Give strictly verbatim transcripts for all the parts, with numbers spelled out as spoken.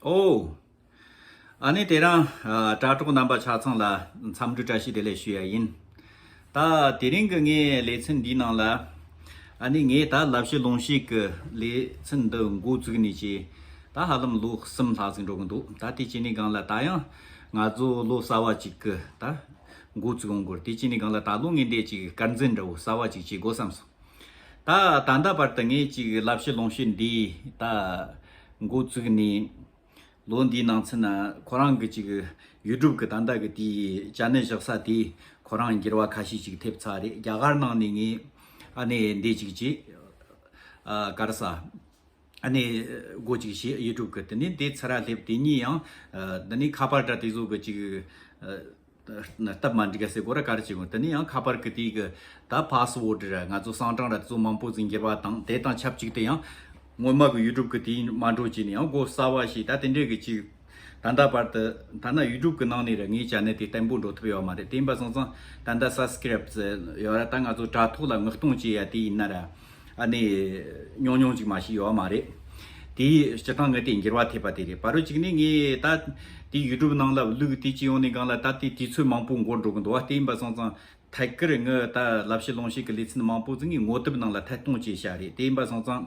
ཨོ། ཨ་ནི་དེ་རིང་ཨ་དྲ་གྲོགས་རྣམ་པ་ཆ་ཚང་ལ་འཚམས་འདྲི་བཀྲ་ཤིས་བདེ་ལེགས་ཞུ་ཡ་ཡིན། ད་དེ་རིང་གི་ངའི་ལེ་ཚན་འདིའི་ནང་ལ་ཨ་ནི་ངས་ད་ལབ་བཤད་ལུང་བཤད་ཀྱི་ལེ་ཚན་འདི་འགོ་བཙུགས་ནས་ཀྱི་ད་ཧ་ལམ་ལོ་གསུམ་ལྷག་ཟིན་འགྲོ་གི་འདུག་ད་དེ་བྱས་ནས་སྒང་ལ་ད་ཡང་ང་ཚོ་ལོ་གསར་བ་ཅིག་གི་ད་འགོ་བཙུགས་ཡོང་གི་ཡོད། དེ་བྱས་ནས་སྒང་ལ་ད་ལོ་ངས་འདི་ཅིག་དཀར་འཛིན་འདྲ་བོ་གསར་བ་ཅིག་བྱེད་དགོས་བསམ་སོང་། ད་ད་ལྟ་བར་དུ་ངས་ཅིག་ལབ་བཤད་ལུང་བཤད་འདི་ད་འགོ་བཙུགས་ནས་ལོ་འདིའི་ནང་ཚུན་ན་ཁོ་རང་གི་ཅིག་ཡུ་ཊུབ་གི་ད་ལྟ་གི་དེའི་ཅེ་ནལ་བཞག་ས་དེ་ཁོ་རང་འགྱུར་བ་ཁ་ཤས་ཅིག་ཐེབས་ཚར་རེད། རྒྱ་གར་ནང་ནས་ངས་ཨ་ནི་འདི་ཅིག་བྱས། ཨ་ག་རེ་ཟ། ཨ་ནི་སྒོ་ཅིག་བྱས་ཡུ་ཊུབ་གི་དེ་ནས་འདི་ཚུར་ར་སླེབས། དེ་གཉིས་ཡང་ཨ་དེ་ནས་ཁ་པར་འདྲ་དེ་ཚོ་གི་ཅིག་ཨ་སྟབས་མ་འགྲིག་ག་ཟེར་དགོས་ར་ག་རེ་བྱེད་དགོས། དེ་ནས་ཡང་ཁ་པར་གི་དེ་གི་ད་པ་སི་ཝར་ཌི་ར་ང་ཚོ་གསང་གྲངས་ར་དེ་ཚོ་མང་པོ་ཟིག་འགྱུར་བ་བཏང་། དེ་དང་ཆབས་ཅིག་ཏུ་ཡང་སྔོན་མ་གི་ཡུ་ཊུབ་གི་དེ་མ་འགྲོ་བྱས་ནས་ཡང་སྒོ་གསར་བ་བྱས། ད་དེ་འདྲས་གི་ཅིག་ད་ལྟ་བར་དུ་ཐ་ན་ཡུ་ཊུབ་གི་ནང་ནས་ར་ངའི་ཅེ་ནལ་དེ་བརྟན་པོ་འགྲོ་ཐུབ་ཡོད་མ་རེད། དེ་ཡིན་པ་སོང་ཙང་ད་ལྟ་སབ་སི་ཀེ་རེབ་ཡོད་ར། ད་ང་ཚོ་དྲ་ཐོག་ལ་མངགས་གཏོང་བྱེད་ཡ་དེ་ཡིན་ན་ར། ཨ་ནི་ཉུང་ཉུང་ཅིག་མ་ཞིག་ཡོད་མ་རེད། དེའི་སྤྱིར་བཏང་ངས་དེ་འགྱུར་བ་ཐེབས་པ་དེ་རེད། བར་རོ་གཅིག་ནས་ངས་ད་དེ་ཡུ་ཊུབ་ནང་ལ་བླུགས་དེ་ཅི་ཡོང་ནས་སྒང་ལ་ད་དེ་དུས་ཚོད་མང་པོ་འགོར་འགྲོ་གི་འདུག་བ། དེ་ཡིན་པ་སོང་ཙང་ཐད་ཀར་ངས་ད་ལབ་བཤད་ལུང་བཤད་ཀྱི་ལེ་ཚན་མང་པོ་ཟིག་ངས་ངོ་དེབ་ནང་ལ་ཐད་གཏོང་བྱས་བཞག་རེད། དེ་ཡིན་པ་སོང་ཙང་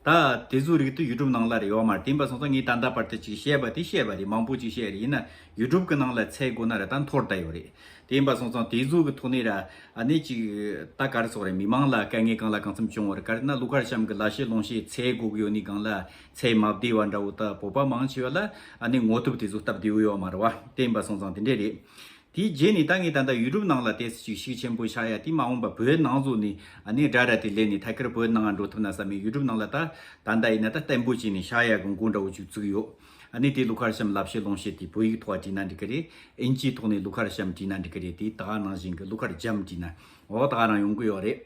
ད་དེ་ཚོ་རིགས་དེ་ཡུ་ཊུབ་ནང་ལ་རེ་ཡོད་མ་རེད། དེ་ཡིན་པ་སོང་ཙང་ངས་ད་ལྟ་བར་དུ་ཅིག་བཤད་པ་དེ་བཤད་པ་རེད། མང་པོ་ཅིག་བཤད་རེད། ཡིན་ན་ཡུ་ཊུབ་གི་ནང་ལ་འཚོལ་དགོས་ན་ར་ད་འཐོར་བསྡད་ཡོད་རེད། དེ་ཡིན་པ་སོང་ཙང་དེ་ཚོ་གི་ཐོག་ནས་ར་ཨ་ནི་ཅིག་ད་ག་རེ་ཟེར་དགོས་རེད། མི་མང་ལ་དཀའ་ངལ་གང་ལ་གང་འཚམ་བྱུང་བ་རེད། ག་རེ་ན་ཀླུ་མཁར་བྱམས་ཀྱི་ལབ་བཤད་ལུང་བཤད་འཚོལ་དགོས་ཀྱི་ཡོད་ནི་སྒང་ལ་འཚོལ་མ་བདེ་བ་འདྲ་བོ། ད་བོད་པ་མང་ཆེ་བ་ལ་ཨ་ནི་ངོ་དེབ་དེ་ཚོ་སྟབས་བདེ་བོ་ཡོད་མ་རེད་བ། དེ་ཡིན་པ་སོང་ཙང་དེ་འདྲས་རེད། དེའི་རྗེས་ནས་ད་ངས་ད་ལྟ་ཡུ་ཊུབ་ནང་ལ་ཏོག་ཙམ་ཅིག་ཤུགས་ཆེན་པོ་བཞག་ཡ་དེ་མ་འོངས་པ་བོད་ནང་ཚོ་ནས་ཨ་ནི་སྒྲ་ར་དེ་ལེན་ནས་ཐད་ཀར་བོད་ནང་འགྲོ་ཐུབ་ན་བསམ་ནས་ཡུ་ཊུབ་ནང་ལ་ད་ད་ལྟ་ཡིན་ན་ད་བརྟན་པོ་བྱས་ནས་བཞག་ཡ་གི་འགོ་འདྲ་བོ་ཅིག་བཙུགས་ཡོད། ཨ་ནི་དེ་ཀླུ་མཁར་བྱམས་ལབ་བཤད་ལུང་བཤད་དེ་བོད་ཡིག་ཐོག་བྲིས་ན་འགྲིག་གི་རེད། ཨིན་ཇིའི་ཐོག་ནས་ཀླུ་མཁར་བྱམས་བྲིས་ན་འགྲིག་གི་རེད། དེ་ད་ག་ནང་བཞིན་གྱི་ཀླུ་མཁར་བྱམས་བྲིས་ན་འོ་ད་ག་རང་ཡོང་གི་ཡོད་རེད།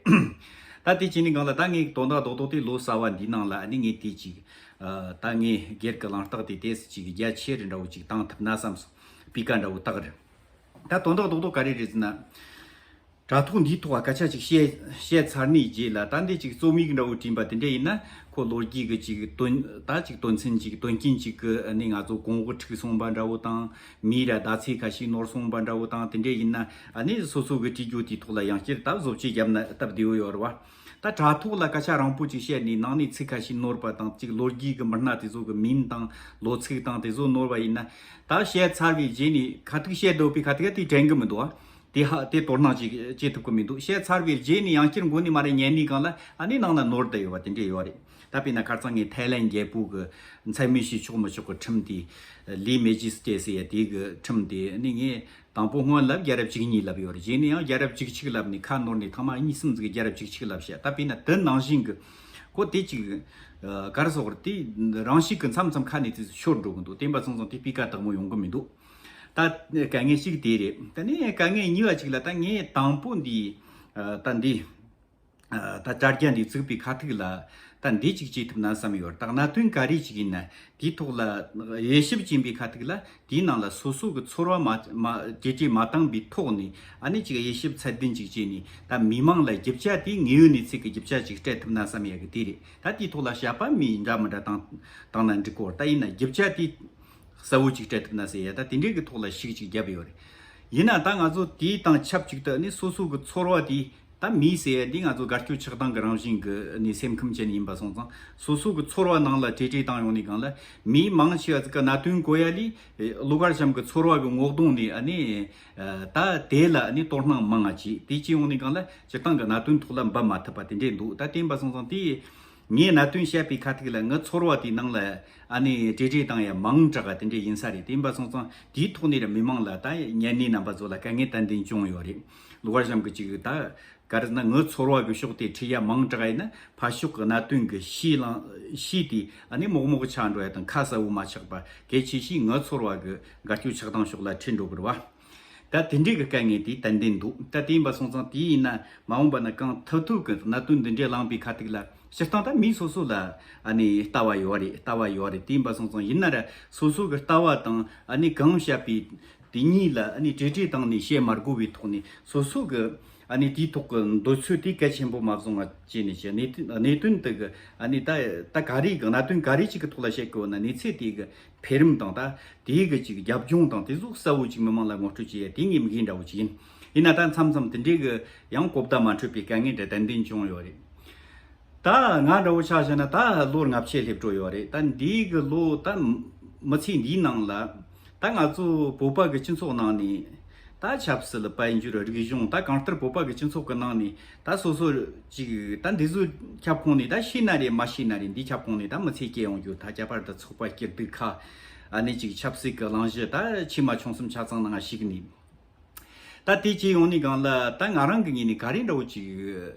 ད་དེ་བྱས་ནས་སྒང་ལ་ད་ངས་དོན་དག་རྡོག་རྡོག་དེ་ལོ་གསར་བ་འདིའི་ནང་ལ་ཨ་ནི་ངས་དེ་ཅིག་ཨ་ད་ངས་སྒེར་གྱི་ལངས་རྟགས་དེ་ཏོག་ཙམ་ཅིག་རྒྱ་ཆེ་རུ་འདྲ་བོ་ཅིག་བཏང་ཐུབ་ན་བསམ་སོང་། སྤུས་ཀ་འདྲ་བོ་བཏགས་རེད། ད་དོན་དག་རྡོག་རྡོག་ག་རེ་རེད་ཟེར་ན། དྲ་ཐོག་འདིའི་ཐོག་ལ་སྐད་ཆ་ཅིག་བཤད་བཤད་ཚར་ནས་རྗེས་ལ་ད་འདི་ཅིག་རྩོམ་ཡིག་འདྲ་བོ་བྲིས་པ་དེ་འདྲ་ཡིན་ན་ཁོ་ལོ་རྒྱུས་ཀྱི་ཅིག་དོན་ད་ཅིག་དོན་ཚན་ཅིག་དོན་རྐྱེན་ཅིག་གི་ཨ་ནི་ང་ཚོ་གོང་འོག་འཁྲུག་སོང་བ་འདྲ་བོ་དང་མིའི་ར་ཟླ་ཚེས་ཁ་ཤས་ནོར་སོང་བ་འདྲ་བོ་དང་དེ་འདྲ་ཡིན་ན་ཨ་ནི་སོ་སོ་གི་བྲིས་རྒྱུ་དེའི་ཐོག་ལ་ཡང་བསྐྱར་ད་བཟོ་བཅོས་བརྒྱབ་ན་སྟབས་བདེ་བོ་ཡོད་རེད་བ། ད་དྲ་ཐོག་ལ་སྐད་ཆ་རིང་པོ་ཅིག་བཤད་ནས་ནང་ནས་ཚིག་ཁ་ཤས་ནོར་བ་དང་ཅིག་ལོ་རྒྱུས་ཀྱི་མི་སྣ་དེ་ཚོ་གི་མིང་དང་ལོ་ཚིགས་དང་དེ་ཚོ་ནོར་བ་ཡིན་ན་ད་བཤད་ཚར་བའི་རྗེས་ནས་ཁ་ཐུག་བཤད་སྡོད་པའི་ཁ་ཐུག་དེ་དྲན་གི་མི་འདུག་ཨ། དེ་ཧ་དེ་དོ་སྣང་ཅིག་བྱེད་ཐུབ་ཀྱི་མི་འདུག་བཤད་ཚར་བའི་རྗེས་ནས་ཡང་བསྐྱར་མགོ་ནས་མར་ཉན་ནས་སྒང་ལ་ཨ་ནི་ནང་ན་ནོར་བསྡད་ཡོད་པ་དེ་འདྲས་ཡོད་རེད། ད་དཔེར་ན་ཁ་སང་ངས་ཐའི་ལན་རྒྱལ་པོ་གི་མཚན་སྨད་བྱས་ཆོག་མི་ཆོག་གི་ཁྲིམས་དེ། ལི་མེ་ཇི་སི་ཏྲེ་ཟེར་ཡ་དེ་གི་ཁྲིམས་དེ་ཨ་ནི་ངས་དང་པོ་སྔོན་ལ་རྒྱལ་རབས་བཅུ་གཉིས་ལབ་ཡོད་རེད། རྗེས་ནས་ཡང་རྒྱལ་རབས་བཅུ་གཅིག་ལབ་ནས་ཁ་ནོར་ནས་ཐེངས་མ་གཉིས་གསུམ་ཟིག་རྒྱལ་རབས་བཅུ་གཅིག་ལབ་བཤད། ད་དཔེར་ན་དེ་ནང་བཞིན་གི་ཁོ་དེ་ཅིག་ག་རེ་ཟེར་དགོས་རེད། དེ་རང་བཞིན་གི་མཚམས་མཚམས་ཁ་ནས་དེ་ཤོར་འགྲོ་གི་འདུག་དེ་ཡིན་པ་སོང་ཙང་དེ་སྤུས་ཀ་དག་མོ་ཡོང་གི་མི་འདུག་ད་དཀའ་ངལ་གཅིག་དེ་རེད། ད་ནི་དཀའ་ངལ་གཉིས་པ་གཅིག་ལ་ད་ངས་དང་པོ་འདི་ད་འདི་ད་དྲ་རྒྱ་འདི་བཙུགས་པའི་ཁ་ཐུག་ལ་ད་འདི་གཅིག་བྱེད་ཐུབ་ན་བསམ་ཡོད། ད་གནད་དོན་ག་རེ་ཅིག་ཡིན་ན་དེའི་ཐོག་ལ་དབྱེ་ཞིབ་བྱེད་པའི་ཁ་ཐུག་ལ་དེའི་ནང་ལ་སོ་སོ་གི་ཚོར་བ་མ་མ་གྲོས་བྱེད་མ་བཏང་པའི་ཐོག་ནས་ཨ་ནི་ཅིག་དབྱེ་ཞིབ་ཚད་ལྡན་ཅིག་བྱས་ནས་ད་མི་མང་ལ་རྒྱུ་ཆ་དེ་དངོས་ཡོད་གནས་ཚུལ་གྱི་རྒྱུ་ཆ་ཅིག་སྤྲད་ཐུབ་ན་བསམ་ཡ་གི་དེ་རེད། ད་དེའི་ཐོག་ལ་བཤད་པ་མི་འདྲ་མི་འདྲ་བཏང་བཏང་ན་འགྲིག་གོ། ད་ཡིན་ན་རྒྱུ་ཆ་དེ་གསལ་བོ་ཅིག་སྤྲད་ཐུབ་ན་ཟེར་ཡ་ད་དེ་འདྲའི་གི་ཐོག་ལ་ཤུགས་ཅིག་བརྒྱབ་ཡོད་རེད། ཡིན་ན་ད་ང་ཚོ་དེའི་དང་ཆབས་ཅིག་ཏུ་ནི་སོ་སོ་གི་ཚོར་བ་དེ་ད་མི་ཟེར་ཡ་འདི་ང་ཚོ་དགའ་སྐྱོ་ཆགས་སྡང་གི་རང་བཞིན་གི་ནི་སེམས་ཁམས་ཅན་ཡིན་པ་སོང་ཙང་སོ་སོ་གི་ཚོར་བ་ནང་ལ་གྲོས་བྱེད་བཏང་ཡོང་ནི་སྒང་ལ་མི་མང་ཆེ་བ་ཟིག་གི་གནད་དོན་གོ་ཡ་ལས་ཀླུ་མཁར་བྱམས་གི་ཚོར་བ་གི་ངོ་གདོང་ནས་ཨ་ནི་ད་དེ་ལ་ནི་དོ་སྣང་མང་ང་བྱེད་དེ་ཅི་ཡོང་ནི་སྒང་ལ་སྤྱིར་བཏང་གི་གནད་དོན་ཐོག་ལ་འབབ་མ་ཐུབ་པ་དེ་འདྲས་འདུག་ད་དེ་ཡིན་པ་སོང་ཙང་དེ། ངས་གནད་དོན་བཤད་པའི་ཁ་ཐུག་ལ་ངའི་ཚོར་བ་དེའི་ནང་ལ་ཨ་ནི་གྲོས་བྱེད་བཏང་ཡ་མང་དྲགས་དེ་འདྲ་ཡིན་ས་རེད། དེ་ཡིན་པ་སོང་ཙང་དེའི་ཐོག་ནས་ར་མི་མང་ལ་ད་ཉན་ནི་རྣམ་པ་ཚོ་ལ་དཀའ་ངལ་ཏན་ཏན་བྱུང་ཡོད་རེད། ཀླུ་མཁར་བྱམས་ཀྱི་ཅིག་ད་ག་རེ་ཟེར་ན་ངའི་ཚོར་བ་གི་ཕྱོགས་དེ་ཁྲིད་ཡ་མང་དྲགས་ཡིན་ན་ཕར་ཕྱོགས་ཀྱི་གནད་དོན་གི་ཤེས་ལང་ཤེས་དེ་ཨ་ནི་མོག་མོག་ཆགས་འགྲོ་ཡ་དང་ཁ་གསལ་བོ་མ་ཆགས་པ་གལ་ཆེ་ཤོས་ངའི་ཚོར་བ་གི་དགའ་སྐྱོ་ཆགས་སྡང་ཕྱོགས་ལ་ཁྲིད་འགྲོ་དགོས་རེད་བ། ད་དེ་འདྲའི་གི་དཀའ་ངལ་དེ་ཏན་ཏན་འདུག་ད་དེ་ཡིན་པ་སོང་ཙང་དེ་ཡིན་ན་མ་འོངས་པ་ན་གང་ཐུབ་ཐུབ་གི་གནད་དོན་འདི་འདྲའི་ལངས་པའི་ཁ་ཐུག་ལ་སྤྱིར་བཏང་ད་མི་སོ་སོ་ལ་ཨ་ནི་ལྟ་བ་ཡོད་རེད། ལྟ་བ་ཡོད་རེད། དེ་ཡིན་པ་སོང་ཙང་ཡིན་ན་ར་སོ་སོ་གི་ལྟ་བ་དང་ཨ་ནི་གང་བཤད་པའི་དེ་གཉིས་ལ་ཨ་ནི་གྲོས་བྱེད་བཏང་ནས་བཤད་མ་དགོས་པའི་ཐོག་ནས་སོ་སོ་གི་ ཨ་ནི་དེའི་ཐོག་གི་འདོད་ཚུལ་དེ་གལ་ཆེན་པོ་མ་བཟུང་བ་བྱས་ནས་ཀྱི་གནད་དོན་གནད་དོན་དེ་གི་ཨ་ནི་ད་ད་ག་རེ་གི་གནད་དོན་ག་རེ་ཅིག་གི་ཐོག་ལ་བཤད་དགོས་ན། གནས་ཚུལ་དེ་གི་འཕེལ་རིམ་དང་ད་དེའི་གི་ཅིག་རྒྱབ་ལྗོངས་དང་དེ་ཚོ་གསལ་བོ་ཅིག་མི་མང་ལ་ངོ་སྤྲོད་བྱེད་ཡ་དེ་ངའི་དམིགས་ཡུལ་འདྲ་བོ་ཅིག་ཡིན། ཡིན་ན་ད་མཚམས་མཚམས་དེ་འདྲའི་གི་ཡང་གོ་བརྡ་མ་འཕྲོད་པའི་དཀའ་ངལ་འདྲ་ཏན་ཏན་བྱུང་ཡོད་རེད། ད་ང་འདྲ་བོ་ཆ་བཞག་ན་ད་ལོ་ལྔ་བཅུ་སླེབས་འགྲོ་ཡོད་རེད། ད་འདིའི་གི་ལོ་ད་མི་ཚེ་འདིའི་ནང་ལ་ད་ང་ཚོ་བོད་པ་གི་སྤྱི་ཚོགས་ནང་ནས་ད་ཆབ་སྲིད་དཔལ་འབྱོར་རིག་གཞུང་ད་གང་ལྟར་བོད་པ་གི་སྤྱི་ཚོགས་གི་ནང་ནས་ད་སོ་སོ་ཅིག་ད་འདི་ཚོའི་ཁྱབ་ཁོངས་ནས་ད་ཤེས་ན་རེད་མ་ཤེས་ན་རེད། འདིའི་ཁྱབ་ཁོངས་ནས་ད་མི་ཚེ་སྐྱེལ་ཡོང་རྒྱུ་ད་ཁྱད་པར་དུ་ཚོགས་པ་སྐྱིད་སྡུག་ཁ་ཨ་ནི་ཅིག་ཆབ་སྲིད་གི་གླེང་གཞི་ད་ཆེ་མ་ཆུང་གསུམ་ཆ་ཚང་ནང་ཞུགས་ནས། ད་དེ་བྱས་ཡོང་ནས་སྒང་ལ་ད་ང་རང་གི་ངོས་ནས་ག་རེ་འདྲ་བོ་ཅིག་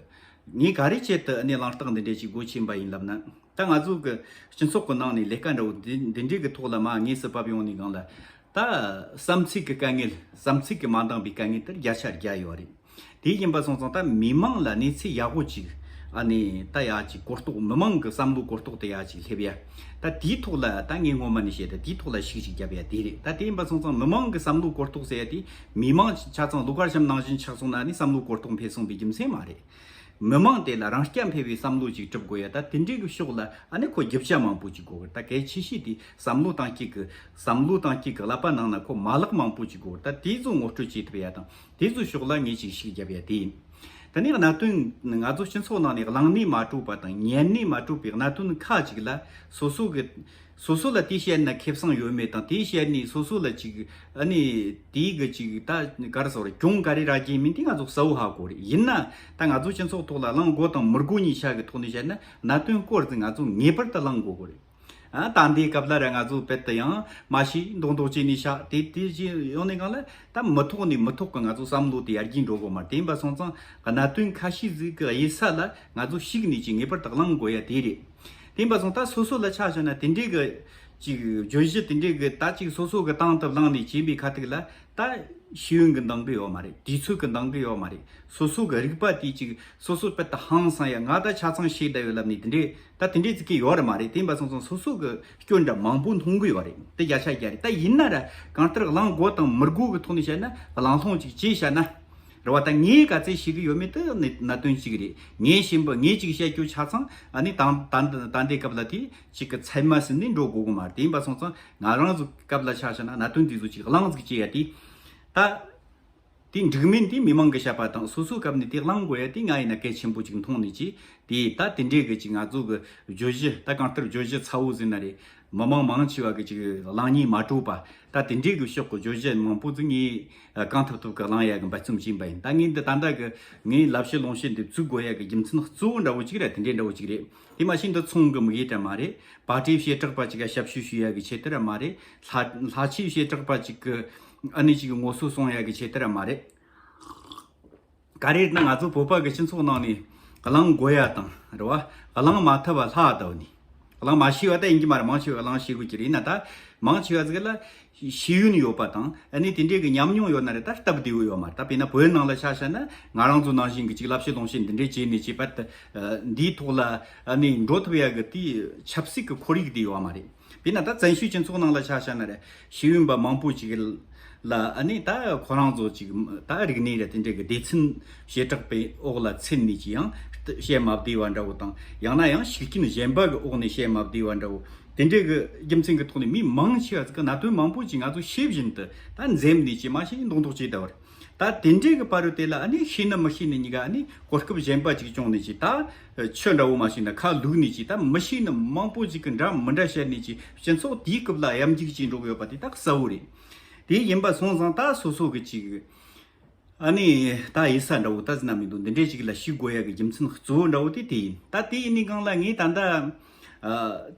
ངས་ག་རེ་ཆེད་དུ་ཨ་ནི་གླེང་སྟེགས་འདི་འདྲ་ཅིག་སྒོ་ཕྱེ་བ་ཡིན་ལབ་ན། ད་ང་ཚོ་གི་སྤྱི་ཚོགས་ཀྱི་ནང་ནས་ལས་ཀ་འདྲ་བོ་འདི་འདི་འདྲའི་གི་ཐོག་ལ་མར་དངོས་སུ་བབས་ཡོང་ནས་སྒང་ལ། ད་བསམ་ཚུལ་གི་དཀའ་ངལ་བསམ་ཚུལ་གི་མ་འདང་བའི་དཀའ་ངལ་དེ་བརྒྱ་ཆ་བརྒྱ་ཡོད་རེད། དེ་ཡིན་པ་སོང་ཙང་ད་མི་མང་ལ་གནས་ཚུལ་ཡག་པོ་ཅིག་ཨ་ནི་ད་ཡག་ཅིག་གོ་རྟོགས་མི་མང་གི་བསམ་བློ་གོ་རྟོགས་དེ་ཡག་ཅིག་སླེབས་ཡ། ད་དེའི་ཐོག་ལ་ད་ངས་སྔོན་མ་ནས་བཤད་ད་དེའི་ཐོག་ལ་ཤུགས་ཅིག་བརྒྱབ་ཡ་དེ་རེད། ད་དེ་ཡིན་པ་སོང་ཙང་མི་མང་གི་བསམ་བློ་གོ་རྟོགས་ཟེར་ཡ་དེ་མི་མང་ཆ་ཚང་ལོ་ཀར་ཤམ་ནང་བཞིན་ཆགས་སོང་ན་ནི་བསམ་བློ་གོ་རྟོགས་འཕེལ་སོང་བའི་རྒྱུ་མཚན་མ་རེད། མི་མང་དེ་ལ་རང་རྐྱ་འཕེར་བའི་བསམ་བློ་ཅིག་གྲུབ་དགོས་ཡ། ད་དེ་འདྲའི་གི་ཕྱོགས་ལ་ཨ་ནི་ཁོ་རྒྱུ་ཆ་མང་པོ་ཅིག་དགོས་གི། ད་གལ་ཆེ་ཤོས་དེ་བསམ་བློ་བཏང་སྤྱད་གི་བསམ་བློ་བཏང་སྤྱད་གི་ཀླད་པ་ནང་ན་ཁོ་མ་ལག་མང་པོ་ཅིག་དགོས་གི། ད་དེ་ཚོ་ངོ་སྤྲོད་བྱེད་ཐུབ་ཡ་དང་དེ་ཚོའི་ཕྱོགས་ལ་ངས་ཅིག་ཤུགས་བརྒྱབ་ཡ་དེ་ཡིན། ད་ནི་གནད་དོན་ང་ཚོ་སྤྱི་ཚོགས་ནང་ནས་གླེང་ནས་མ་གྲོལ་བ་དང་ཉན་ནས་མ་གྲོལ་བའི་གནད་དོན་ཁག་ཅིག་ལ་སོ་སོ་གི་སོ་སོ་ལ་དེ་བཤད་ན་ཁེ་བཟང་ཡོད་མེད་དང་དེ་བཤད་ནས་སོ་སོ་ལ་ཅིག་ཨ་ནི་དེའི་གི་ཅིག་ད་ག་རེ་ཟེར་རེད། གྱོང་ག་རེ་རག་གི་མིན་དེ་ང་ཚོ་གསལ་བོ་ཧ་གོ་རེད། ཡིན་ན་ད་ང་ཚོ་སྤྱི་ཚོགས་ཐོག་ལ་གླེང་དགོས་དང་མི་དགོས་གཉིས་ཆ་གི་ཐོག་ནས་བཤད་ན་གནད་དོན་སྐོར་ཟིག་ང་ཚོ་ངེས་པར་དུ་གླེང་དགོས་གི་རེད། ཨ་ད་འདིའི་སྐབས་ལ་ར་ང་ཚོ་རྦད་དེ་ཡང་མ་ཤེས་མདོག་མདོག་བྱས་ནས་བཞག་དེ་དེ་བྱས་ཡོང་ནས་གང་ལ་ད་མི་ཐོག་ནས་མི་ཐོག་གི་ང་ཚོ་བསམ་བློ་དེ་ཡར་རྒྱས་འགྲོ་དགོས་མ་རེད། དེ་ཡིན་པ་སོང་ཙང་གནད་དོན་ཁ་ཤས་ཟིག་གི་དབྱེ་ས་ལ་ང་ཚོ་ཞུགས་ནས་ཅིག་ངེས་པར་དུ་གླེང་དགོས་ཡ་དེ་རེད། དེ་ཡིན་པ་སོང་ད་སོ་སོ་ལ་ཆ་བཞག་ན་དེ་འདྲའི་གི་ཅིག་བརྗོད་གཞི་དེ་འདྲའི་གི་ད་ཅིག་སོ་སོ་གི་སྟེང་དུ་བླངས་ནས་བྱས་པའི་ཁ་ཐུག་ལ་ད་ཤེས་ཡོན་གི་འདང་གི་ཡོད་མ་རེད། དུས་ཚོད་གི་འདང་གི་ཡོད་མ་རེད། སོ་སོ་གི་རིག་པ་དེ་ཅིག་སོ་སོ་རྦད་དེ་ཧང་སང་ཡ་ང་ད་ཆ་ཚང་ཤེས་བསྡད་ཡོད་ལབ་ནས་དེ་འདྲའི་ད་དེ་འདྲའི་ཅིག་གི་ཡོད་རེད་མ་རེད། དེ་ཡིན་པ་སོང་ཙང་སོ་སོ་གི་སྐྱོན་འདྲ་མང་པོ་མཐོང་གི་ཡོད་རེད། དེ་བརྒྱ་ཆ་བརྒྱ་རེད། ད་ཡིན་ན་ར་གང་ལྟར་གླེང་དགོས་དང་མི་དགོས་གི་ཐོག་ནས་བཤད་ན་གླེང་སློང་ཅིག་བྱས་བཤད་ན། རེད་བ། ད་ངས་ག་ཚད་ཤེས་ཀྱི་ཡོད་མེད་དེ་གནད་གནད་དོན་གཅིག་རེད། ངས་ཤེས་པ་ངས་ཅིག་བཤད་རྒྱུ་ཆ་ཚང་ཨ་ནི་ད་ད་ད་ལྟའི་སྐབས་ལ་དེ་གཅིག་གི་ཚད་མ་ཟིན་ནས་འགྲོ་དགོས་གི་མ་རེད། དེ་ཡིན་པ་སོང་ཙང་ང་རང་ཚོ་སྐབས་ལ་ཆ་བཞག་ན་གནད་དོན་འདི་ཚོ་ཅིག་གླེང་ཟིག་བྱེད་ཡ་དེ་ད་དེ་འགྲིག་མིན་དེ་མི་མང་གི་བཤད་པ་དང་སོ་སོའི་སྐབས་ནས་དེ་གླེང་དགོས་ཡ་དེ་ང་ཡིན་ན་གལ་ཆེན་པོ་ཅིག་མཐོང་ནས་ཅི་དེ་ད་དེ་འདྲའི་གི་ཅིག་ང་ཚོ་གི་བརྗོད་གཞི་ད་གང་ལྟར་བརྗོད་གཞི་ཚ་བོ་ཟིན་ན་རེད། མི་མང་མང་ཆེ་བ་གི་ཅིག་གླེང་སྙིང་མ་བྲོ་བ། ད་དེ་འདྲའི་གི་ཕྱོགས་གི་བརྗོད་གཞི་མང་པོ་ཟིག་ངས་གང་ཐུབ་ཐུབ་གི་གླེང་ཡ་གི་འབད་བརྩོན་བྱས་པ་ཡིན། ད་ངས་འདི་ད་ལྟ་གི་ངས་ལབ་བཤད་ལུང་བཤད་འདི་བཙུགས་དགོས་ཡ་གི་རྒྱུ་མཚན་གཙོ་བོ་འདྲ་བོ་ཅིག་ར་དེ་འདྲའི་འདྲ་བོ་ཅིག་རེད། དེ་མ་ཤེས་འདི་ཚོང་གི་དམིགས་ཡུལ་འདྲ་མ་རེད། པར་ཊིའི་བྱེ་བྲག་པ་ཅིག་ག་ཞབས་ཞུ་ཞུ་ཡ་གི་ཆེད་དུ་ར་མ་རེད། ལྷ་ལྷ་ཆོས་བྱེ་བྲག་པ་ཅིག་གི་ཨ་ནི་ཅིག་གི་ངོ་སོ་སྲུང་ཡ་གི་ཆེད་དུ་ར་མ་རེད། ག་རེ་ན་ང་ཚོ་བོད་པ་གི་སྤྱི་ཚོགས་ནང་ནས་གླེང་དགོས་ཡ་དང་རེད་བ། གླེང་མ་ཐུབ་པ་ལྷག་བསྡད་ནི། གླེང་མ་ཤེས་པ་ད་ཡིན་གྱི་མ་རེད། མང་ཆེ་བ་གླེང་ཤེས་དགོས་ཀྱི་རེད། ཡིན་ན་ད་མང་ཆེ་བ་ཟིག་ལ་ཤེས་ཡོན་ཡོད་པ་དང་ཨ་ནི་དེ་འདྲའི་གི་ཉམས་མྱོང་ཡོད་ན་རེད། ད་སྟབས་བདེ་བོ་ཡོད་མ་རེད། ད་དཔེར་ན་བོད་ནང་ལ་ཆ་བཞག་ན་ང་རང་ཚོ་ནང་བཞིན་གི་ཅིག་ལབ་བཤད་ལུང་བཤད་འདི་འདྲའི་བྱས་ནས་ཅིག་པར་དུ་འདིའི་ཐོག་ལ་ཨ་ནི་འགྲོ་ཐུབ་ཡ་གི་དེའི་ཆབ་སྲིད་གི་ཁོར་ཡུག་དེ་ཡོད་མ་རེད། དཔེར་ན་ད་བཙན་བྱོལ་སྤྱི་ཚོགས་ནང་ལ་ཆ་བཞག་ན་རེད། ཤེས་ཡོན་པ་མང་པོ་ཅིག་ལ་ཨ་ནི་ད་ཁོ་རང་ཚོ་ཅིག་ད་རིག་གནས་ར་དེ་འདྲ་གི་སྡེ་ཚན་བྱེ་བྲག་པའི་འོག་ལ་ཚུད་ནས་ཅིག་ཡང་བཤད་མ་བདེ་བ་འདྲ་བོ་དང་ཡང་ན་ཡང་ཤུགས་རྐྱེན་གཞན་པ་གི་འོག་ནས་བཤད་མ་བདེ་བ་འདྲ་བོ་དེ་འདྲ་གི་རྒྱུ་མཚན་གི་ཐོག་ནས་མི་མང་ཆེ་བ་ཅིག་གི་གནད་དོན་མང་པོ་ཅིག་ང་ཚོ་ཤེས་བཞིན་དུ་ད་འཛེམ་ནས་ཅིག་མ་ཤེས་མདོག་མདོག་བྱས་བསྡད་པ་རེད། ད་དེ་འདྲའི་གི་བར་དུ་དེ་ལ་ཨ་ནི་ཤེས་ནི་མི་ཤེས་ནི་གཉིས་ཀ་ཨ་ནི་གོ་སྐབས་གཞན་པ་ཅིག་བྱུང་ནས་ཅིག་ད་ཆུ་འདྲ་བོ་མ་ཤེས་ན་ཁ་བླུགས་ནས་ཅིག་ད་མི་ཤེས་ནི་མང་པོ་ཅིག་གི་འདྲ་མི་འདྲ་བཤད་ནས་ཅིག་སྤྱི་ཚོགས་དེའི་སྐབས་ལ་གཡམ་རྒྱུག་ཅིག་འགྲོ་གི་ཡོད་པ་དེ་ད་གསལ་བོ་རེད། དེ་ཡིན་པ་སོང་ཙང་ད་སོ་སོ་གི་ཅིག་ཨ་ནི་ད་ཡིད་ས་འདྲ་བོ་ད་ཟིན་ན་མི་འདུག་འདི་འདྲའི་ཅིག་ལ་ཞུགས་དགོས་ཡ་གི་རྒྱུ་མཚན་གཙོ་བོ་འདྲ་བོ་དེ་དེ་ཡིན། ད་དེ་ཡིན་ནི་གང་ལ་ངས་ད་ད་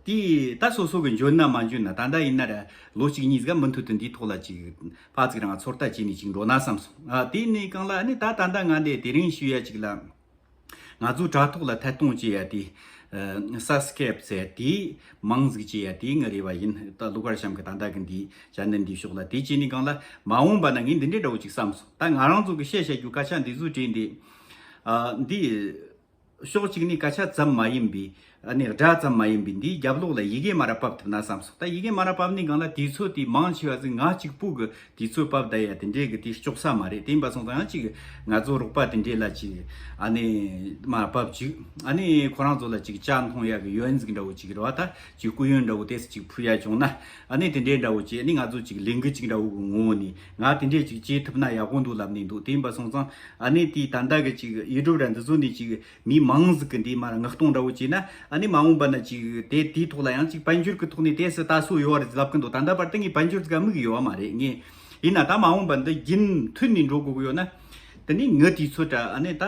དེ་ད་སོ་སོ་གི་འཇོན་ན་མ་འཇོན་ན་ད་ད་ཡིན་ན་ར་ལོ་གཅིག་གཉིས་ཟིག་མུ་མཐུད་དུ་འདིའི་ཐོག་ལ་ཅིག་ཕར་ཚུར་རང་ཚོད་ལྟ་བྱས་ནས་ཅིག་འགྲོ་ན་བསམ་སོང་། ཨ་དེ་ནས་གང་ལ་ཨ་ནི་ད་ད་ལྟ་ང་འདི་དེ་རིང་ཞུ་ཡ་ཅིག་ལ་ང་ཚོའི་དྲ་ཐོག་ལ་ཐད་གཏོང་བྱེད་ཡ་དེ་ཨ་སབ་སི་ཀེབ་ཟེར་དེ་མང་ཟིག་བྱེད་ཡ་དེ་ངའི་རེ་བ་ཡིན། ད་ལོ་ཀར་ཤམ་གི་ད་ལྟ་གི་འདི་ཅན་ནལ་འདི་ཕྱོགས་ལ་དེ་བྱས་ནས་གང་ལ་མ་འོངས་པ་ན་ངས་འདི་འདྲའི་འདྲ་བོ་ཅིག་བསམ་སོང་། ད་ང་རང་ཚོ་གི་བཤད་བཤད་རྒྱུ་སྐད་ཆ་འདི་ཚོའི་གྲས་འདི་ཨ་འདི། ཕྱོགས་གཅིག་ནས་སྐད་ཆ་ཙམ་མ་ཡིན་པའི་ ཨ་ནི་སྒྲ་ཙམ་མ་ཡིན་པའི་འདིའི་རྒྱབ་ལོགས་ལ་ཡི་གེ་མ་ར་ཕབ་ཐུབ་ན་བསམ་སོང་། ད་ཡི་གེ་མ་ར་ཕབ་ནི་སྒང་ལ་དུས་ཚོད་དེ་མང་ཆེ་བ་ཟིག་ང་གཅིག་པུ་གི་དུས་ཚོད་ཕབ་བསྡད་ཡ་དེ་འདྲའི་གི་དེ་ལྕོགས་ས་མ་རེད། དེ་ཡིན་པ་སོང་ཙང་ཡང་ཅིག་ང་ཚོ་རོགས་པ་དེ་འདྲའི་ལ་ཅིག་ཨ་ནི་མ་ར་ཕབ་ཅིག་ཨ་ནི་ཁོ་རང་ཚོ་ལ་ཅིག་ཇ་འཐུང་ཡ་གི་ཡོན་ཟིག་འདྲ་བོ་ཅིག་རེད་བ། ད་ཅིག་སྐུ་ཡོན་འདྲ་བོ་དེ་སུ་ཅིག་ཕུལ་ཡ་བྱུང་ན། ཨ་ནི་དེ་འདྲའི་འདྲ་བོ་ཅིག་ཨ་ནི་ང་ཚོ་ཅིག་ལས་འགུལ་ཅིག་འདྲ་བོ་གི་ངོ་བོ་ནས་ང་དེ་འདྲའི་ཅིག་བྱེད་ཐུབ་ན་ཡག་པོ་འདུག་ལབ་ནས་འདུག་དེ་ཡིན་པ་སོང་ཙང་ཨ་ནི་དེའི་ད་ལྟ་གི་ཅིག་ཡུ་ཊུབ་ར་འདི་ཚོ་ནས་ཅིག་མི་མང་ཟིག་གི་འདི་མར་མངགས་གཏོང་འདྲ་བོ་བྱས་ན། ཨ་ནི་མ་འོངས་པ་ན་ཅིག་དེ་དེའི་ཐོག་ལ་ཡང་ཅིག་དཔལ་འབྱོར་གི་ཐོག་ནས་དེ་སུ་ལྟ་སྲོལ་ཡོད་རེད་ལབ་གི་འདུག་ད་ལྟ་བར་དུ་ངས་དཔལ་འབྱོར་ཟིག་ག་དམིགས་ཡོད་མ་རེད། ངས་ཡིན་ན་ད་མ་འོངས་པ་འདི་རྒྱུན་མཐུད་ནས་འགྲོ་དགོས་གི་ཡོད་ན། དེ་ནི་ངའི་དུས་ཚོད་འདྲ་ཨ་ནི་ད་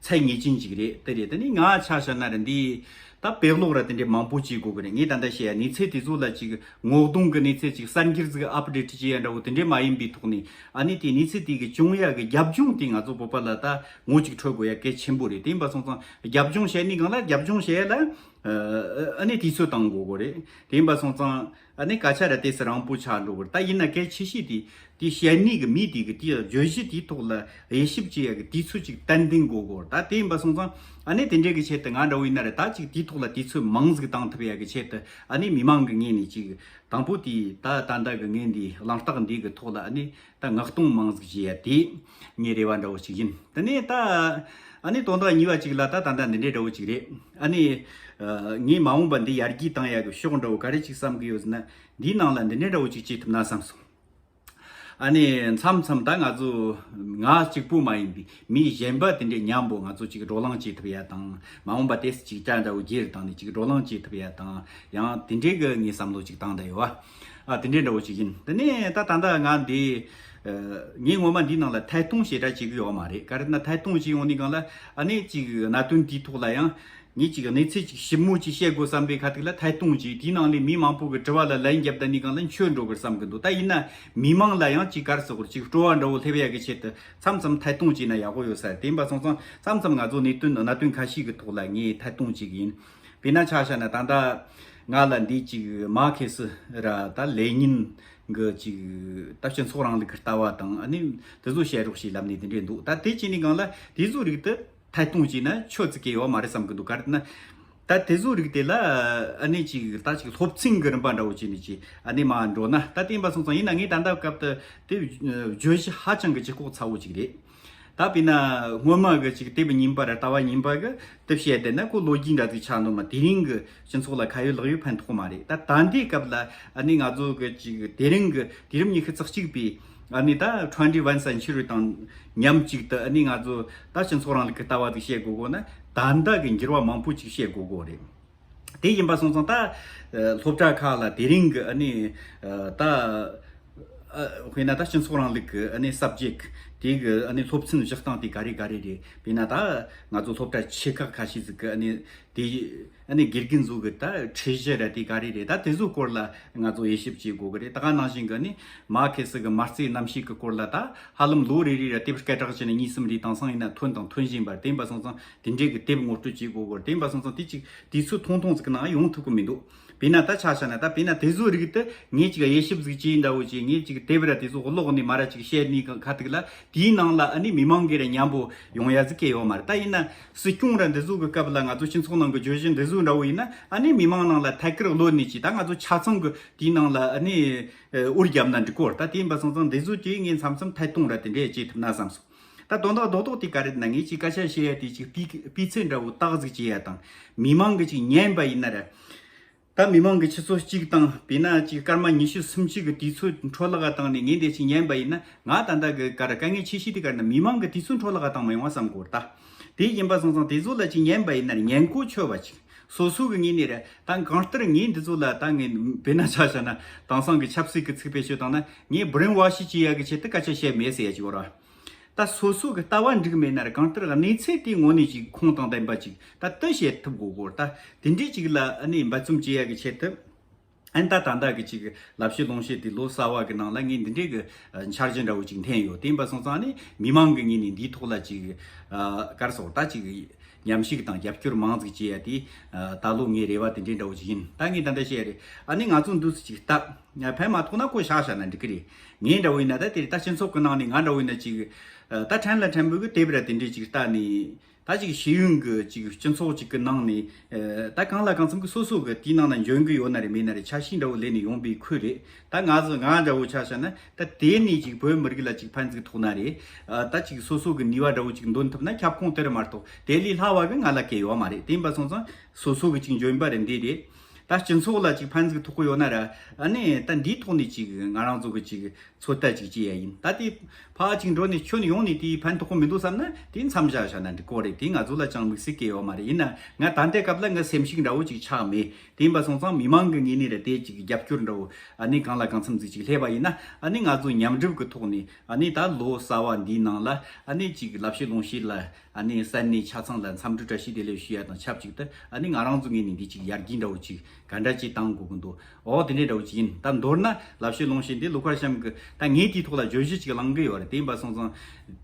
ཚད་ངེས་ཅན་ཅིག་རེད། དེ་རེད། དེ་ནི་ང་ཆ་བཞག་ན་རེད། འདི་ད་དཔེ་ཀློག་ར་དེ་འདྲའི་མང་པོ་བྱེད་དགོས་གི་རེད། ངས་ད་ལྟ་བཤད་ཡ་གནས་ཚུལ་དེ་ཚོ་ལ་ཅིག་ངོ་གདོང་གི་གནས་ཚུལ་ཅིག་གསར་འགྱུར་ཟིག་ཨབ་ཌེ་ཊི་བྱེད་ཡ་འདྲ་བོ་དེ་འདྲའི་མ་ཡིན་པའི་ཐོག་ནས་ཨ་ནི་དེ་གནས་ཚུལ་དེ་གི་བྱུང་ཡ་གི་རྒྱབ་ལྗོངས་དེ་ང་ཚོ་བོད་པ་ལ་ད་ངོ་ཅིག་འཕྲོད་དགོས་ཡ་གལ་ཆེན་པོ་རེད། དེ་ཡིན་པ་སོང་ཙང་རྒྱབ་ལྗོངས་བཤད་ནི་སྒང་ལ་རྒྱབ་ལྗོངས་བཤད་ཡ་ལ་ཨ་ནི་དུས་ཚོད་བཏང་དགོས་གི་རེད། དེ་ཡིན་པ་སོང་ཙང་ཨ་ནི་སྐད་ཆ་ར་དེ་སུ་རིང་པོ་ཆགས་འགྲོ་གི་རེད། ད་ཡིན་ན་གལ་ཆེ་ཤོས་དེ་དེ་བཤད་ནི་གི་མི་དེ་གི་དེ་བརྗོད་གཞི་དེའི་ཐོག་ལ་དབྱེ་ཞིབ་བྱེད་ཡ་གི་དུས་ཚོད་ཅིག་ཏན་ཏན་དགོས་གི་རེད། ད་དེ་ཡིན་པ་སོང་ཙང་ཨ་ནི་དེ་འདྲའི་གི་ཆེད་དུ་ང་འདྲ་བོ་ཡིན་ན་ར་ད་ཅིག་དེའི་ཐོག་ལ་དུས་ཚོད་མང་ཟིག་བཏང་ཐུབ་ཡ་གི་ཆེད་དུ་ཨ་ནི་མི་མང་གི་ངོས་ནས་ཅིག་དང་པོ་དེ་ད་ད་ལྟ་གི་ངས་འདི་གླེང་སྟེགས་འདི་གི་ཐོག་ལ་ཨ་ནི་ད་མངགས་གཏོང་མང་ཟིག་བྱེད་ཡ་དེ་ངའི་རེ་བ་འདྲ་བོ་ཅིག་ཡིན། དེ་ནས་ད་ཨ་ནི་དོན་དག་གཉིས་པ་ཅིག་ལ་ད་ད་ལྟ་འདི་འདྲའི་འདྲ་བོ་ཅིག་རེད། ཨ་ནི་ངས་མ་འོངས་པ་འདི་ཡར་རྒྱས་བཏང་ཡ་གི་ཕྱོགས་འདྲ་བོ་ག་རེ་ཅིག་བསམ་གི་ཡོད་ཟེར་ན། འདིའི་ནང་ལ་འདི་འདྲའི་འདྲ་བོ་ཅིག་བྱེད་ཐུབ་ན་བསམ་སོང་། ཨ་ནི་མཚམས་མཚམས་ད་ང་ཚོ་ང་གཅིག་པུ་མ་ཡིན་པའི་མི་གཞན་པ་དེ་འདྲའི་མཉམ་པོ་ང་ཚོ་ཅིག་བགྲོ་གླེང་བྱེད་ཐུབ་ཡ་དང་། མ་འོངས་པ་དེ་སུ་ཅིག་ཅ་འདྲ་བོ་རྒྱས་རུ་བཏང་ནས་ཅིག་བགྲོ་གླེང་བྱེད་ཐུབ་ཡ་དང་། ཡང་དེ་འདྲའི་གི་ངས་བསམ་བློ་ཅིག་བཏང་བསྡད་ཡོད་བ། ཨ་དེ་འདྲའི་འདྲ་བོ་ཅིག་ཡིན། དེ་ནས་ད་ད་ལྟ་ང་འདི་ངས་ངོ་མ་འདིའི་ནང་ལ་ཐད་གཏོང་བྱེད་འདྲ་བྱེད་གི་ཡོད་མ་རེད། ག་རེ་ན་ཐད་གཏོང་བྱེད་ཡོང་ནི་སྒང་ལ་ཨ་ནི་ཅིག་གནད་དོན་འདིའི་ཐོག་ལ་ཡང་ངས་ཅིག་གནས་ཚུལ་ཅིག་ཞིབ་མོ་ཅིག་བཤད་དགོས་བསམ་པའི་ཁ་ཐུག་ལ་ཐད་གཏོང་བྱས། དེའི་ནང་ལས་མི་མང་པོ་གི་དྲི་བ་ལ་ལན་བརྒྱབ་བསྡད་ནི་སྒང་ལ་འཆོལ་འགྲོ་གི་བསམ་གི་འདུག་ད་ཡིན་ན་མི་མང་ལ་ཡང་ཅིག་ག་རེ་ཟེར་དགོས་རེད། ཅིག་སྤྲོ་བ་འདྲ་བོ་སླེབས་ཡ་གི་ཆེད་དུ་མཚམས་མཚམས་ཐད་གཏོང་བྱས་ན་ཡག་པོ་ཡོད་ས་རེད། དེ་ཡིན་པ་སོང་ཙང་མཚམས་མཚམས་ང་ཚོ་གནད་དོན་གནད་དོན་ཁ་ཤས་ཀྱི་ཐོག་ལ་ངས་ཐད་གཏོང་བྱེད་གི་ཡིན། དཔེར་ན་ཆ་བཞག་ན་ད་ལྟ་ང་ལ་འདི་ཅིག་མར་ཁེ་སི་ར་ད་ལེ་ཉིན་གི་ཅིག་ད་སྤྱི་ཚོགས་རིང་ལུགས་ཀྱི་ལྟ་བ་དང་ཨ་ནི་དེ་ཚོ་བཤད་རོགས་ཞེས་ལབ་ནས་དེ་འདྲས་འདུག་ད་དེ་བྱས་ནི་སྒང་ལ་དེ་ཚོ་རིགས་དེ་ཐད་གཏོང་བྱས་ན་ཆོ་ཙི་གེ་ཡོད་མ་རེད་བསམ་གི་འདུག་ག་རེ་ན། ད་དེ་ཚོ་རིགས་དེ་ལ་ཨ་ནི་ཅིག་ད་ཅིག་སློབ་ཚན་གི་རིམ་པ་འདྲ་བོ་བྱས་ནས་ཅིག་ཨ་ནི་མར་འགྲོ་ན། ད་དེ་ཡིན་པ་སོང་ཙང་ཡིན་ན་ངས་ད་ལྟ་སྐབས་དུ་དེ་བརྗོད་གཞི་ཧ་ཅང་གི་ལྗིད་ཁོག་ཚ་བོ་ཅིག་རེད། ད་དཔེར་ན་སྔོན་མ་གི་ཅིག་དེབ་རྙིང་པ་ར་ལྟ་བ་རྙིང་པ་གི་དེབ་བཤད་བསྡད་ན་ཁོ་ལོ་རྒྱུས་འདྲ་ཅིག་ཆགས་འདུག་མ། དེ་རིང་གི་སྤྱི་ཚོགས་ལ་ཁ་ཡོད་ལག་ཡོད་ཕན་ཐོགས་མ་རེད། ད་ད་ལྟའི་སྐབས་ལ་ཨ་ནི་ང་ཚོ་གི་ཅིག་དེ་རིང་གི་དུས་རབས་ཉི་ཤུ་རྩ་གཅིག་པའི་ཨ་ནི་ད་twenty-first century་དང་མཉམ་གཅིག་ཏུ་ཨ་ནི་ང་ཚོ་ད་སྤྱི་ཚོགས་རིང་ལུགས་ཀྱི་ལྟ་བ་ཅིག་བཤད་དགོས་དགོས་ན་ད་ལྟ་གི་འགྱུར་བ་མང་པོ་ཅིག་བཤད་དགོས་དགོས་རེད། དེ་ཡིན་པ་སོང་ཙང་ད་ཨ་སློབ་གྲྭ་ཁག་ལ་དེ་རིང་གི་ཨ་ནི་ཨ་ད་ཨ་དཔེར་ན་ད་སྤྱི་ཚོགས་རིང་ལུགས་ཀྱི་ཨ་ནི་subject་དེ་གི་ཨ་ནི་སློབ་ཚན་བཞག་སྟངས་དེ་ག་རེ་ག་རེ་རེད། དཔེར་ན་ད་ང་ཚོ་སློབ་གྲྭ་ཆེ་ཁག་ཁ་ཤས་ཟིག་གི་ཨ་ནི་དེ་ཨ་ནི་དགེ་རྒན་ཚོ་གི་ད་ཁྲིད་གཞི་ར་དེ་ག་རེ་རེད། ད་དེ་ཚོའི་སྐོར་ལ་ང་ཚོ་དབྱེ་ཞིབ་བྱེད་དགོས་གི་རེད། ད་ག་ནང་བཞིན་གི་ཨ་ནི་མར་ཁེ་སི་གི་མ་རྩའི་རྣམ་ཤེས་ཀྱི་སྐོར་ལ་ད་ཧ་ལམ་ལོ་རེ་རེ་ར་དེབ་སྐད་གྲགས་ཅན་གཉིས་གསུམ་རེ་དེང་སང་ཡིན་ན་ཐོན་དང་ཐོན་བཞིན་པ་རེད། དེ་ཡིན་པ་སོང་ཙང་དེ་འདྲའི་གི་དེབ་ངོ་སྤྲོད་བྱེད་དགོས་གི་རེད། དེ་ཡིན་པ་སོང་ཙང་དེ་ཅིག་དུས་ཚོད་ཐུང་ཐུང་ཟིག་གི་ནང་ཡོང་ཐུབ་གི་མི་འདུག་དཔེར་ན་ད་ཆ་བཞག་ན་ད་དཔེར་ན་དེ་ཚོའི་རིགས་དེ་ངས་ཅིག་དབྱེ་ཞིབ་ཟིག་བྱས་འདྲ་བོ་བྱས། ངས་ཅིག་དེབ་ར་དེ་ཚོ་ཀློག་ནས་མར་ར་ཅིག་བཤད་ནས་ཁ་ཐུག་ལ་དེའི་ནང་ལ་ཨ་ནི་མི་མང་གི་ར་མཉམ་པོ་ཡོང་ཡ་ཟིག་གི་ཡོད་མ་རེད། ད་ཡིན་ན་སྲིད་སྐྱོང་ར་འདི་ཚོ་གི་སྐབས་ལ་ང་ཚོ་སྤྱི་ཚོགས་ནང་གི་བརྗོད་གཞི་འདི་ཚོ་འདྲ་བོ་ཡིན་ན་ཨ་ནི་མི་མང་ནང་ལ་ཐད་ཀར་གློད་ནས་ཅིག་ད་ང་ཚོ་ཆ་ཚང་གི་དེའི་ནང་ལ་ཨ་ནི་འུར་བརྒྱབ་ན་འགྲིག་གོ་རེད། ད་དེ་ཡིན་པ་སོང་ཙང་འདི་ཚོ་ཅིག་ངས་མཚམས་མཚམས་ཐད་གཏོང་ར་དེ་འདྲས་བྱེད་ཐུབ་ན་བསམ་སོང་། ད་དོན་དག་རྡོག་རྡོག་དེ་ག་རེད་ན་ངས་ཅིག་སྐད་ཆ་བཤད་ཡ་དེ་ཅིག་སྤུས་སྤུས་ཚད་འདྲ་བོ་ཏག་ཟིག་བྱེད་ཡ་དང་མི་མང་གི་ཅིག་ཉན་པ་ཡིན་ན་ར། ད་མི་མང་གི་ཆུ་ཚོད་གཅིག་དང་དཔེར་ན་ཅིག་སྐར་མ་ཉི་ཤུ་སུམ་ཅུ་གི་དུས་ཚོད་འཕྲོ་བརླག་བཏང་ནས་ངས་འདི་ཅིག་ཉན་པ་ཡིན་ན་ང་ད་ལྟ་གི་ག་ར་དཀའ་ངལ་ཆེ་ཤོས་དེ་ག་རེ་ན་མི་མང་གི་དུས་ཚོད་འཕྲོ་བརླག་བཏང་མ་ཡོང་བ་བསམ་གོ་རེད། ད་དེ་ཡིན་པ་སོང་ཙང་དེ་ཚོ་ལ་ཅིག་ཉན་པ་ཡིན་ན་ཉན་གོ་ཆོད་པ་ཅིག་སོ་སོ་གི་ངོས་ནས་རེད། ད་གང་ལྟར་ངས་འདི་ཚོ་ལ་ད་ངས་དཔེར་ན་ཆ་བཞག་ན་དེང་སང་གི་ཆབ་སྲིད་གི་ཚིག་དཔེ་བཤད་བཏང་ན་ངས་brainwash་བྱེད་ཡ་གི་ཆེད་དུ་སྐད་ཆ་བཤད་མེད་ཟེར་ཡ་ཅིག་ཡོད་ར། ད་སོ་སོ་གི་ལྟ་བ་འགྲིག་མེད་ན་ར་གང་ལྟར་གནས་ཚུལ་དེའི་ངོས་ནས་ཅིག་ཁུངས་དང་ལྡན་པ་ཅིག་ད་དེ་བཤད་ཐུབ་དགོས་གོ་ད་དེ་འདྲའི་ཅིག་ལ་ཨ་ནི་འབད་བརྩོན་བྱེད་ཡ་གི་ཆེད་དུ། ཨ་ནི་ད་ད་ལྟ་གི་ཅིག་ལབ་བཤད་ལུང་བཤད་དེ་ལོ་གསར་བ་གི་ནང་ལ་ངས་འདི་འདྲའི་གི་འཆར་གཞི་འདྲ་བོ་ཅིག་འཐེན་ཡོད། དེ་ཡིན་པ་སོང་ཙང་ཨ་ནི་མི་མང་གི་ངོས་ནས་འདིའི་ཐོག་ལ་ཅིག་ག་རེ་ཟེར་ད་ཅིག་མཉམ་ཞུགས་དང་རྒྱབ་སྐྱོར་མང་ཙིག་བྱེད་ཡ་དེ་ད་ལོ་ངའི་རེ་བ་དེ་འདྲའི་འདྲ་བོ་ཅིག་ཡིན། ད་ངས་ད་ལྟ་བཤད་ཡ་རེད། ཨ་ནི་ང་ཚོ་འདུག་སེ་ཅིག་ལྟ་ཕན་མ་ཐོགས་ན་ཁོ་བཞག་བཞག་ན་འགྲིག་གི་རེད། ངའི་འདྲ་བོ་ཡིན་ན་ད་དེ་རེད། ད་སྤྱི་ཚོགས་ཀྱི་ནང་ནས་ང་འདྲ་བོ་ཡིན་ན་ཅིག་ད་ཕྲན་ལ་ཕྲན་བུ་གི་དེབ་ར་དེ་འདྲའི་ཅིག་ལྟ་ནས་ ད་ཅིག་ཤེས་ཡོན་གྱི་ཅིག་སྤྱི་ཚོགས་ཅིག་གི་ནང་ནས། ཨ། ད་གང་ལ་གང་འཚམ་གྱི་སོ་སོ་གི་དེའི་ནང་ན་འཇོན་གི་ཡོད་ན་རེད་མེད་ན་རེད། ཆ་ཤས་འདྲ་བོ་ལེན་ནས་ཡོང་པའི་ཁུལ་རེད། ད་ང་ཚོ་ང་འདྲ་བོ་ཆ་བཞག་ན་ད་དེ་ནས་ཅིག་བོད་མི་རིགས་ལ་ཅིག་ཕན་ཚུགས་ཐུབ་ན་རེད། ཨ། ད་ཅིག་སོ་སོ་གི་ནུས་པ་འདྲ་བོ་ཅིག་འདོན་ཐུབ་ན་ཁྱབ་ཁོངས་དེ་རེད་མ་གཏོགས་དེ་ལས་སླ་བ་གི་ང་ལ་གལ་ཡོད་མ་རེད། དེ་ཡིན་པ་སོང་ཙང་སོ་སོ་གི་ཅིག་འཇོན་པ་རེད། འདི་རེད། ད་སྤྱི་ཚོགས་ལ་ཅིག་ཕན་ཚུགས་ཐུབ་གི་ཡོད་ན་ར། ཨ་ནི་ད་འདིའི་ཐོག་ནས་ཅིག་ང་རང་ཚོ་གི་ཅིག་ཚོད་ལྟ་ཅིག་བྱེད་ཡ་ཡིན། ད་དེ་ཕར་ཅིག་འགྲོ་ནས་ཁྱོན་ཡོངས་ནས་དེའི་ཕན་ཐོགས་གི་མི་འདུག་བསམ་ན་དེ་མཚམས་བཞག་བཞག་ན་འགྲིག་གོ་རེད། དེ་ང་ཚོ་ལ་ཅང་དམིགས་བསལ་གལ་ཡོད་མ་རེད། ཡིན་ན་ང་ད་ལྟའི་སྐབས་ལ་ངའི་སེམས་ཤུགས་འདྲ་བོ་ཅིག་ཆག་མེད། དེ་ཡིན་པ་སོང་ཙང་མི་མང་གི་ངོས་ནས་ར་དེ་ཅིག་རྒྱབ་སྐྱོར་འདྲ་བོ། ཨ་ནི་གང་ལ་གང་འཚམ་ཟིག་ཅིག་སླེབས་པ་ཡིན་ན། ཨ་ནི་ང་ཚོ་མཉམ་སྒྲུབ་ཀྱི་ཐོག་ནས། ཨ་ནི་ད་ལོ་གསར་བ་འདིའི་ནང་ལ། ཨ་ནི་ཅིག་ལབ་བཤད་ལུང་བཤད་ལ། ཨ་ནི་ས་གནས་ཆ་ཚང་ལ་འཚམས་འདྲི་བཀྲ་ཤིས་བདེ་ལེགས་ཞུ་ཡ་དང་ཆབས་ཅིག་ཏུ། ཨ་ནི་ང་རང་ཚོ་ངོས་ནས་འདི་ཅིག་ཡར་རྒྱས་འདྲ་བོ་ཅིག་ག་འདྲ་ཅིག་བཏང་དགོས་ཀྱི་འདུག་འོ་དེ་འདྲའི་འདྲ་བོ་ཅིག་ཡིན། ད་མདོར་ན་ལབ་བཤད་ལུང་བཤད་འདི་ལོ་ཁར་གཤམ་གི་ད་ངས་དེའི་ཐོག་ལ་བརྗོད་གཞི་ཅིག་བླངས་གི་ཡོད་རེད། དེ་ཡིན་པ་སོང་ཙང་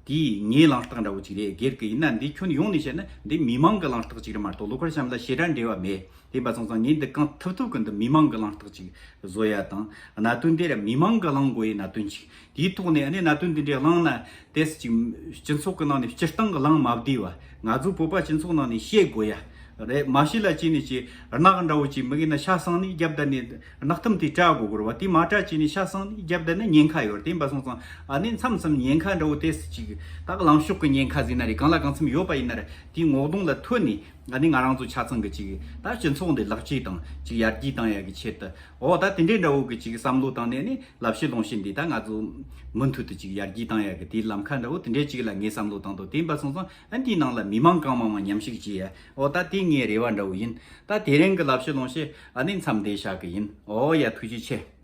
དེའི་ངའི་བླངས་རྟགས་འདྲ་བོ་ཅིག་རེད། སྒེར་གི་ཡིན་ན་འདི་ཁྱོན་ཡོངས་ནས་བཤད་ན་འདི་མི་མང་གི་བླངས་རྟགས་ཅིག་རེད་མ་གཏོགས་ལོ་ཁར་གཤམ་ལ་ཞེ་དྲག་འབྲེལ་བ་མེད། དེ་ཡིན་པ་སོང་ཙང་ངས་འདི་གང་ཐུབ་ཐུབ་གི་འདི་མི་མང་གི་བླངས་རྟགས་ཅིག་བཟོ་ཡ་དང་། གནད་དོན་དེ་ར་མི་མང་གི་བླངས་དགོས་ཡའི་གནད་དོན་ཅིག་དེའི་ཐོག་ནས་ཨ་ནི་གནད་དོན་དེ་འདྲའི་བླངས་ན་དེ་ཅིག་སྤྱི་ཚོགས་ཀྱི་ནང་ནས་སྤྱིར་བཏང་གི་བླངས་མ་བསྡད་པ། ང་ཚོ་བོད་པ་སྤྱི་ཚོགས་ནང་ནས་བཤད་དགོས་ཡ་རེད། མ་བཤད་ལ་བྱས་ནས་ཅིག་རྣག་འདྲ་བོ་ཅིག་མི་གིས་ན་ཤ་གསང་ནས་རྒྱབ་བསྡད་ནས་རྣག་ཐུམ་དེ་བཀྲ་དགོས་དགོས་རེད་བ། དེ་མ་བཀྲ་བྱས་ནས་ཤ་གསང་ནས་རྒྱབ་བསྡད་ན་ཉེན་ཁ་ཡོད་རེད། དེ་ཡིན་པ་སོང་ཙང་ཨ་ནི་མཚམས་མཚམས་ཉེན་ཁ་འདྲ་བོ་དེ་ཅིག་ད་གླེང་ཕྱོགས་ཀྱི་ཉེན་ཁ་ཟིན་ན་རེད། གང་ལ་གང་འཚམ་ཡོད་པ་ཡིན་ན་ར་དེའི་ངོ་གདོང་ལ་ཐོན་ནས། ཨ་ནི་ང་རང་ཚོ་ཆ་ཚང་གི་ཅིག་ད་སྤྱི་ཚོགས་འདི་ལེགས་བཅོས་དང་ཅིག་ཡར་རྒྱས་བཏང་ཡ་གི་ཆེད་དུ། འོ་ད་དེ་འདྲའི་འདྲ་བོ་གི་ཅིག་བསམ་བློ་བཏང་ནས་ནི་ལབ་བཤད་ལུང་བཤད་འདི་ད་ང་ཚོ་མུ་མཐུད་དུ་ཅིག་ཡར་རྒྱས་བཏང་ཡ་གི་དེའི་ལམ་ཁ་འདྲ་བོ་དེ་འདྲའི་ཅིག་ལ་ངས་བསམ་བློ་བཏང་འདུག་དེ་ཡིན་པ་སོང་ཙང་ཨ་འདིའི་ནང་ལ་མི་མང་གང་མང་མང་མཉམ་ཞུགས་བྱེད་ཡ། འོ་ད་དེ་ངའི་རེ་བ་འདྲ་བོ་ཡིན། ད་དེ་རིང་གི་ལབ་བཤད་ལུང་བཤད་ཨ་ནི་མཚམས་འདི་བཞག་གི་ཡིན། འོ་ཡ་ཐུགས་རྗེ་ཆེ།